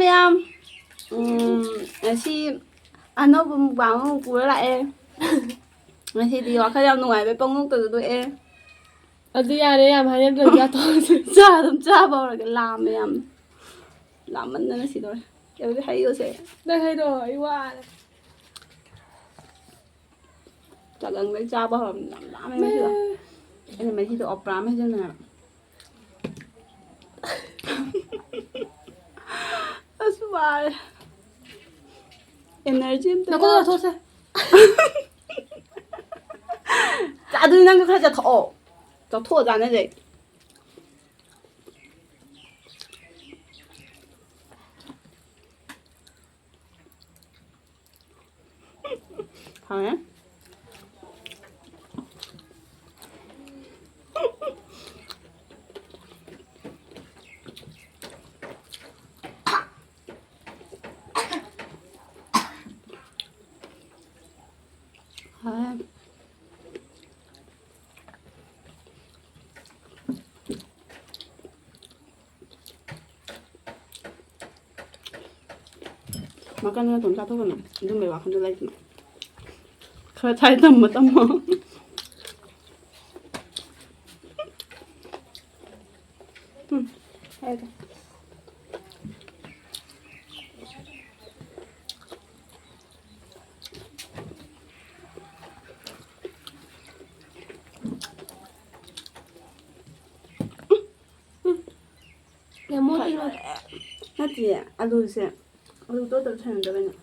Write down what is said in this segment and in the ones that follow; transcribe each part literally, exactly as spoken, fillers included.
ꯃꯌꯥꯝ, ꯎꯝ, ꯉꯁꯤ ꯑꯅꯧꯕ mukbang ꯑꯃꯃꯨꯛ ꯄꯨꯔ ꯂꯥꯛꯑꯦ꯫ ꯉꯁꯤꯗꯤ ꯋꯥꯈꯜ ꯌꯥꯝ ꯅꯨꯡꯉꯥꯏꯕꯩ ꯄꯪꯅꯣꯛꯇꯁꯨ ꯅꯣꯛꯑꯦ꯫ ꯑꯗꯨ ꯌꯥꯔꯦ, ꯌꯥꯝ ꯍꯥꯏꯅꯗ꯭ꯔꯁꯨ ꯆꯥꯊꯣꯛꯑꯁꯤ꯫ ꯆꯥ ꯑꯗꯨꯝ ꯆꯥꯕ ꯍꯧꯔꯒꯦ, ꯂꯥꯝꯃꯦ ꯌꯥꯝ꯫ ꯂꯥꯝꯃꯟꯗꯅ ꯁꯤꯗꯧꯔꯦ꯫ ꯑꯗꯨꯗꯤ ꯍꯩꯌꯣꯁꯦ꯫ ꯅꯪ ꯍꯩꯔꯛꯑꯣ, ꯑꯩ ꯋꯥꯔꯦ꯫ ꯆꯥꯛꯂꯪꯗꯩ ꯆꯥꯕ ꯍꯧꯔꯕꯅꯤ꯫ ꯌꯥꯝ ꯂꯥꯝꯃꯦ ꯉꯁꯤꯗꯣ꯫ ꯑꯩꯅ ꯃꯍꯤꯗꯣ ꯑꯣꯄ꯭ꯔꯥ ꯑꯃ ꯍꯩꯖꯤꯟꯕꯅꯦꯕ꯫ ꯑꯁ, ꯋꯥꯔꯦ꯫ Energy ꯑꯝꯇ ꯅꯈꯣꯡ ꯌꯥꯎꯗ꯭ꯔꯦ꯫ ꯂꯧꯊꯣꯛꯁꯦ꯫ ꯑꯗꯨꯗꯤ ꯅꯪꯁꯨ ꯈꯔ ꯆꯠꯊꯣꯛꯑꯣ꯫ ꯆꯠꯊꯣꯛꯑꯣ, ꯆꯥꯅꯁꯦ꯫ ꯍꯥꯎꯋꯦ꯫ ꯍꯥꯎꯋꯦ꯫ ꯃꯀꯟ ꯅꯠꯇꯕ ꯆꯥꯊꯣꯛꯀꯅꯨ꯫ ꯑꯗꯨꯝꯕꯩ ꯋꯥꯈꯜꯗ ꯂꯩꯒꯅꯨ꯫ ꯈꯔ ꯊꯥꯏ ꯇꯝꯃꯣ, ꯇꯝꯃꯣ꯫ ꯎꯝ, ꯍꯥꯏꯔꯒꯦ꯫ ꯌꯥꯝ ꯃꯣꯠꯂꯤ꯫ ꯅꯠꯇꯤꯌꯦ, ꯑꯂꯨꯁꯦ, ꯑꯂꯨ ꯇꯣꯠꯇꯕ ꯁꯣꯏꯅꯗꯕꯩꯅꯦ꯫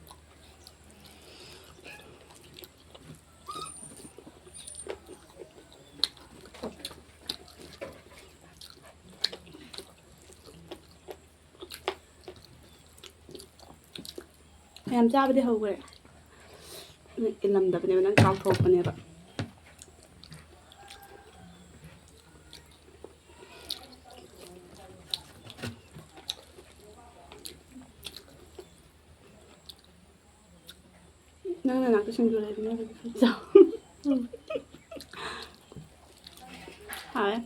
ꯌꯥꯝ ꯆꯥꯕꯗꯤ ꯍꯧꯈ꯭ꯔꯦ꯫ ꯏꯜꯂꯝꯗꯕꯅꯦꯕ, ꯅꯪ ꯀꯥꯎꯊꯣꯛꯄꯅꯦꯕ꯫ ꯅꯪ ꯅꯅꯥꯛꯇ ꯁꯤꯡꯖꯨ ꯂꯩꯕꯅꯦ, ꯑꯗꯨꯗꯤ ꯈꯔ ꯆꯥꯎ꯫ ꯎꯝ꯫ ꯍꯥꯎꯋꯦ꯫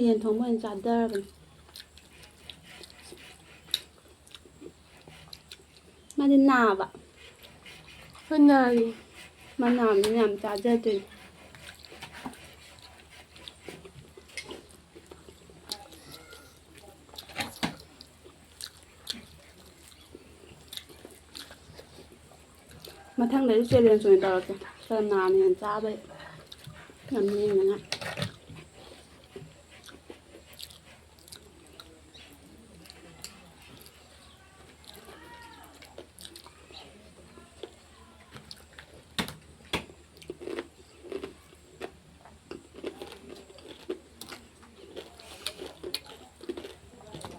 ꯌꯦꯟ ꯊꯣꯡꯕ ꯑꯣꯏꯅ ꯆꯥꯗꯔꯕꯅꯤ꯫ ꯃꯥꯗꯤ ꯅꯥꯕ꯫ ꯍꯣꯏ, ꯅꯥꯔꯤ꯫ ꯃꯥ ꯅꯥꯕꯅꯤꯅ ꯌꯥꯝ ꯆꯥꯖꯗ꯭ꯔꯤꯅꯦ꯫ ꯃꯊꯪꯗꯗꯤ challenge ꯑꯣꯏꯅ ꯇꯧꯔꯛꯀꯦ꯫ ꯈꯔ ꯅꯥꯝꯃ ꯍꯦꯟꯅ ꯆꯥꯕꯩ꯫ ꯌꯥꯝ ꯌꯦꯡꯅꯉꯥꯏ꯫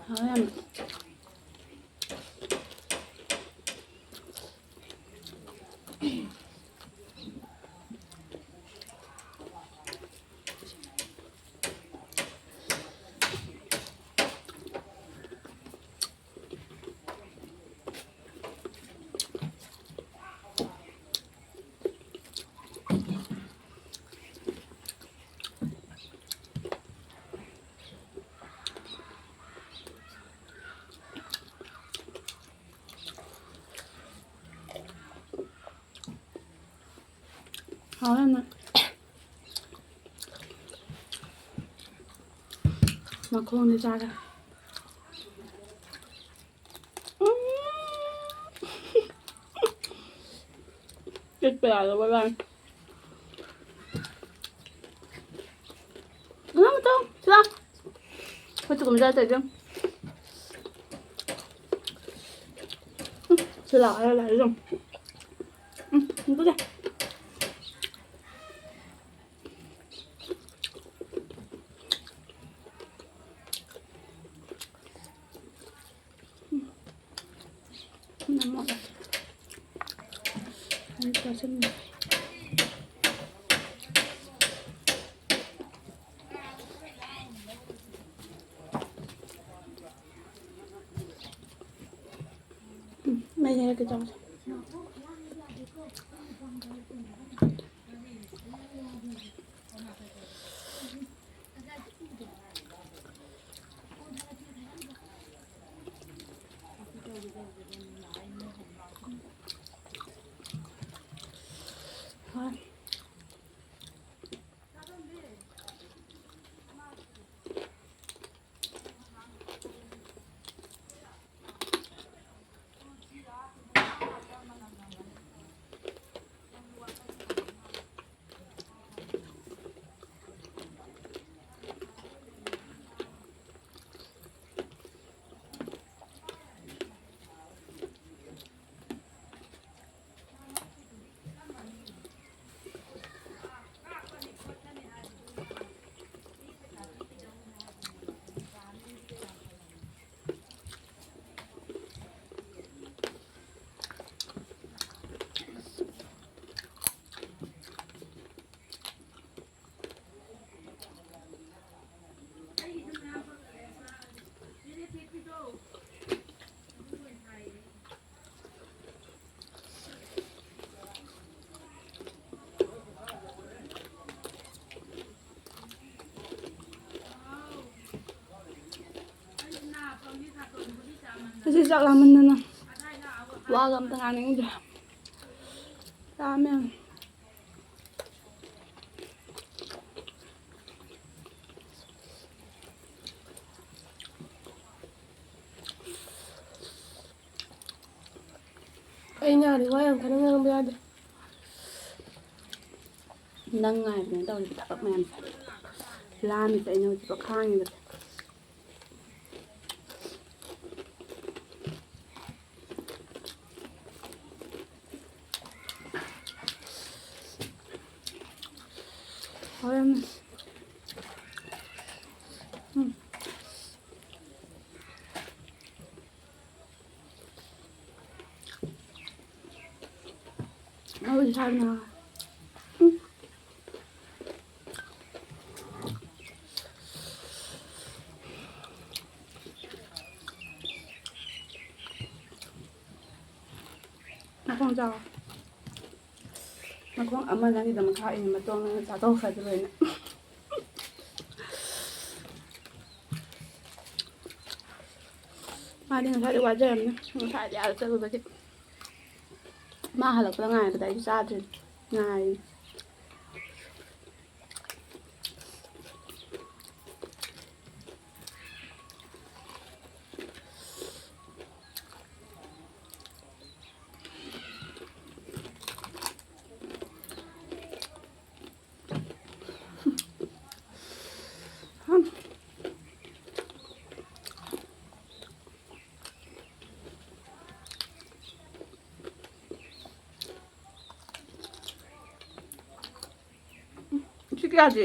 ꯍꯥꯎꯋꯦ ꯌꯥꯝꯅ꯫ ꯍꯥꯎꯋꯦ ꯌꯥꯝꯅ꯫ ꯃꯈꯣꯡꯗꯤ ꯆꯥꯒꯦ꯫ ꯎꯝ꯫ ꯆꯤꯛꯄ ꯌꯥꯗꯕ ꯋꯥꯅꯤ꯫ ꯎꯝ, ꯇꯧ, ꯁꯤ ꯂꯥꯎ꯫ ꯑꯩꯈꯣꯏ ꯆꯨꯀꯨꯝ ꯆꯥ ꯇꯧꯔꯤꯁꯦ ꯌꯦꯡꯉꯨ꯫ ꯎꯝ, ꯁꯤ ꯂꯥꯎ ꯍꯥꯏꯔ ꯂꯥꯛꯏꯁꯦ ꯌꯦꯡꯉꯨ꯫ ꯎꯝ, ꯑꯝꯇ ꯆꯥ꯫ ꯎꯝ꯫ ꯅꯝꯃꯣ꯫ ꯑꯃꯨꯛ ꯆꯥꯁꯤꯟꯒꯦ꯫ ꯎꯝ, ꯃꯩ ꯂꯩꯔꯛꯀꯦ ꯆꯥꯎꯁꯦ꯫ ꯍꯣꯏ꯫ ꯑꯁꯤ ꯆꯥꯛ ꯂꯥꯝꯃꯟꯗꯅ ꯋꯥꯒ ꯑꯝꯇ ꯉꯥꯡꯅꯤꯡꯗ꯭ꯔꯦ꯫ ꯆꯥ ꯃꯌꯥꯝ꯫ ꯑꯩ ꯅꯥꯔꯦ, ꯋꯥ ꯌꯥꯝ ꯀꯟꯅ ꯉꯥꯡꯕ ꯌꯥꯗꯦ꯫ ꯅꯪ ꯉꯥꯏꯕꯅꯦ ꯇꯧꯔꯤꯕ ꯊꯕꯛ ꯃꯌꯥꯝꯁꯦ꯫ ꯂꯥꯝꯃꯤꯁꯦ ꯑꯩꯅ ꯍꯧꯖꯤꯛꯐꯥꯎ ꯈꯥꯡꯉꯤꯕꯁꯦ꯫ ꯍꯣꯔꯦꯟ꯫ ꯎꯝ꯫ ꯍꯧꯖꯤꯛ ꯁꯥꯕꯅ꯫ ꯎꯝ꯫ ꯃꯈꯣꯡ ꯆꯥꯎ꯫ ꯃꯈꯣꯡ ꯑꯃ ꯅꯪꯒꯤꯗꯃꯛ ꯈꯥꯛꯏꯅꯦ, ꯃꯇꯣꯡ ꯅꯪꯅ ꯆꯥꯊꯣꯛꯈ꯭ꯔꯗꯤ ꯂꯣꯏꯅ꯫ ꯃꯥꯗꯤ ꯉꯁꯥꯏꯗꯤ ꯋꯥꯖꯔꯝꯅꯤ, ꯉꯁꯥꯏꯗꯤ ꯑꯥꯗ ꯆꯠꯂꯨꯕꯒꯤ꯫ ꯃꯥ ꯍꯜꯂꯛꯄꯗ ꯉꯥꯏꯕꯗ ꯑꯩꯁꯨ ꯆꯥꯗ꯭ꯔꯤꯅꯦ꯫ ꯉꯥꯏꯔꯤ꯫ ꯁꯤ ꯀꯌꯥꯗꯤ?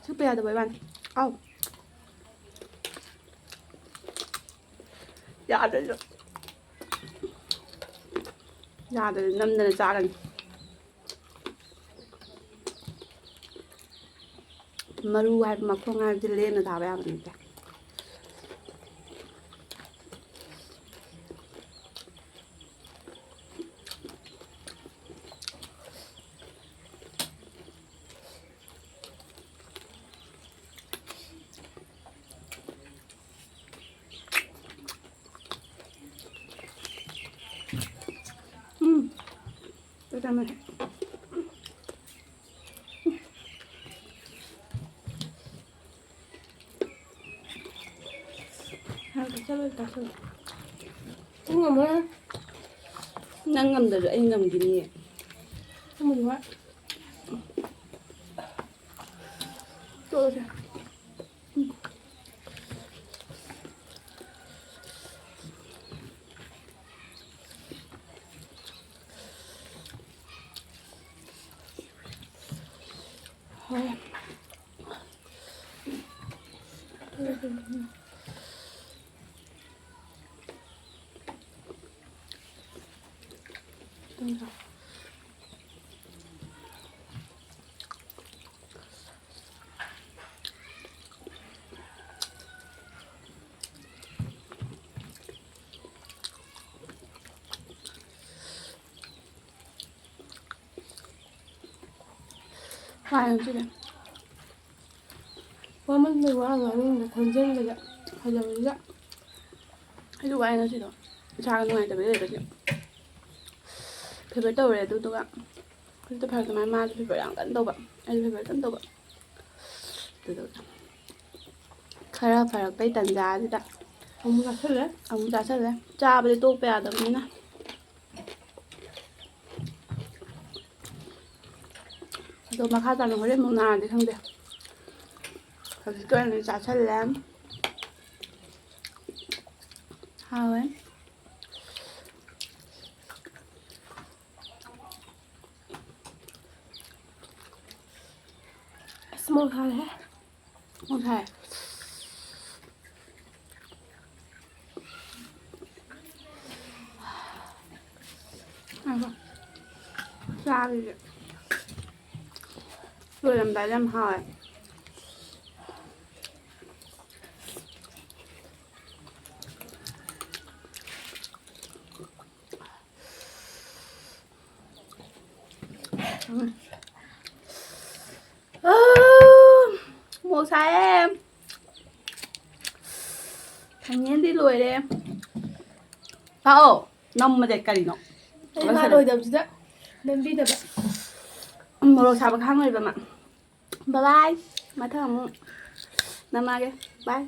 ꯁꯨꯞꯄ ꯌꯥꯗꯕ ꯏꯕꯥꯅꯤ꯫ ꯑꯥꯎ꯫ ꯌꯥꯗ꯭ꯔꯁꯨ꯫ ꯌꯥꯗ꯭ꯔꯗꯤ ꯅꯝꯗꯅ ꯆꯥꯒꯅꯤ꯫ ꯃꯔꯨ ꯍꯥꯏꯕ ꯃꯈꯣꯡ ꯍꯥꯏꯕꯗꯤ ꯂꯦꯝꯅ ꯊꯥꯕ ꯌꯥꯕ ꯅꯠꯇꯦ꯫ ꯎꯝ꯫ ꯆꯥꯛ ꯆꯥꯅꯔꯦ꯫ ꯆꯠꯂꯣ, ꯆꯠꯂꯣ꯫ ꯄꯨꯡ ꯑꯃ꯫ ꯅꯪ ꯉꯝꯗ꯭ꯔꯁꯨ ꯑꯩ ꯉꯝꯈꯤꯅꯤꯌꯦ꯫ ꯑꯃꯗꯤ ꯋꯥꯠ꯫ ꯇꯣꯛꯑꯁꯦ꯫ ꯋꯥꯏ ꯉꯁꯤꯗꯤ꯫ ꯋꯥꯃꯟꯕꯩ ꯋꯥ ꯉꯥꯡꯅꯤꯡꯗꯦ, ꯈꯣꯟꯖꯦꯜꯒꯁꯦ ꯐꯖꯕꯁꯤꯗ꯫ ꯑꯩꯁꯨ ꯋꯥꯏ ꯉꯁꯤꯗꯣ, ꯏꯁꯥꯒ ꯅꯨꯡꯉꯥꯏꯇꯕ ꯂꯩꯕꯒꯤ꯫ ꯐꯤꯚꯔ ꯇꯧꯔꯦ꯫ ꯑꯗꯨꯗꯨꯒ ꯍꯧꯖꯤꯛꯇ ꯐꯔꯛꯇ ꯃꯥꯏ ꯃꯥꯁꯨ ꯐꯤꯚꯔ ꯌꯥꯝ ꯀꯟꯅ ꯇꯧꯕ, ꯑꯩꯁꯨ ꯐꯤꯚꯔ ꯀꯟꯅ ꯇꯧꯕ꯫ ꯑꯗꯨꯗꯨꯒ ꯈꯔ ꯐꯔꯛꯄꯩ ꯇꯟꯖꯥꯁꯤꯗ ꯑꯃꯨꯛ ꯆꯥꯁꯜꯂꯦ꯫ ꯑꯃꯨꯛ ꯆꯥꯁꯜꯂꯦ꯫ ꯆꯥꯕꯗꯤ ꯇꯣꯛꯄ ꯌꯥꯗꯕꯅꯤꯅ꯫ ꯑꯗꯣ ꯃꯈꯥ ꯇꯥꯅ ꯍꯣꯔꯦꯟ ꯑꯃꯨꯛ ꯅꯥꯔꯗꯤ ꯈꯪꯗꯦ꯫ ꯍꯧꯖꯤꯛꯀꯤ ꯑꯣꯏꯅꯗꯤ ꯆꯥꯁꯜꯂꯦ꯫ ꯍꯥꯎꯋꯦ꯫ ꯑꯁ, ꯃꯣꯔꯣꯛ ꯁꯥꯔꯦꯍꯦ꯫ ꯃꯣꯔꯣꯛ ꯁꯥꯏ꯫ ꯉꯥꯏꯈꯣ꯫ ꯆꯥꯈꯤꯒꯦ꯫ ꯂꯣꯏꯔꯝꯗꯥꯏꯗ ꯌꯥꯝ ꯍꯥꯎꯋꯦ꯫ ꯎꯝ꯫ ꯑꯥ, ꯃꯣꯔꯣꯛ ꯁꯥꯏꯌꯦ꯫ ꯈꯥꯃꯦꯟꯗꯤ ꯂꯣꯏꯔꯦ꯫ ꯂꯥꯛꯑꯣ, ꯅꯝꯃꯁꯦ ꯀꯔꯤꯅꯣ? ꯑꯩ ꯃꯥ ꯂꯣꯏꯗꯕꯁꯤꯗ ꯅꯝꯕꯤꯗꯕ꯫ ꯃꯣꯔꯣꯛ ꯁꯥꯕ ꯈꯥꯡꯉꯣꯏꯕ ꯃꯥ꯫ ꯕꯥꯏ ꯕꯥꯏ꯫ ꯃꯊꯪ ꯑꯃꯨꯛ ꯅꯝꯃꯛꯑꯒꯦ꯫ ꯕꯥꯏ꯫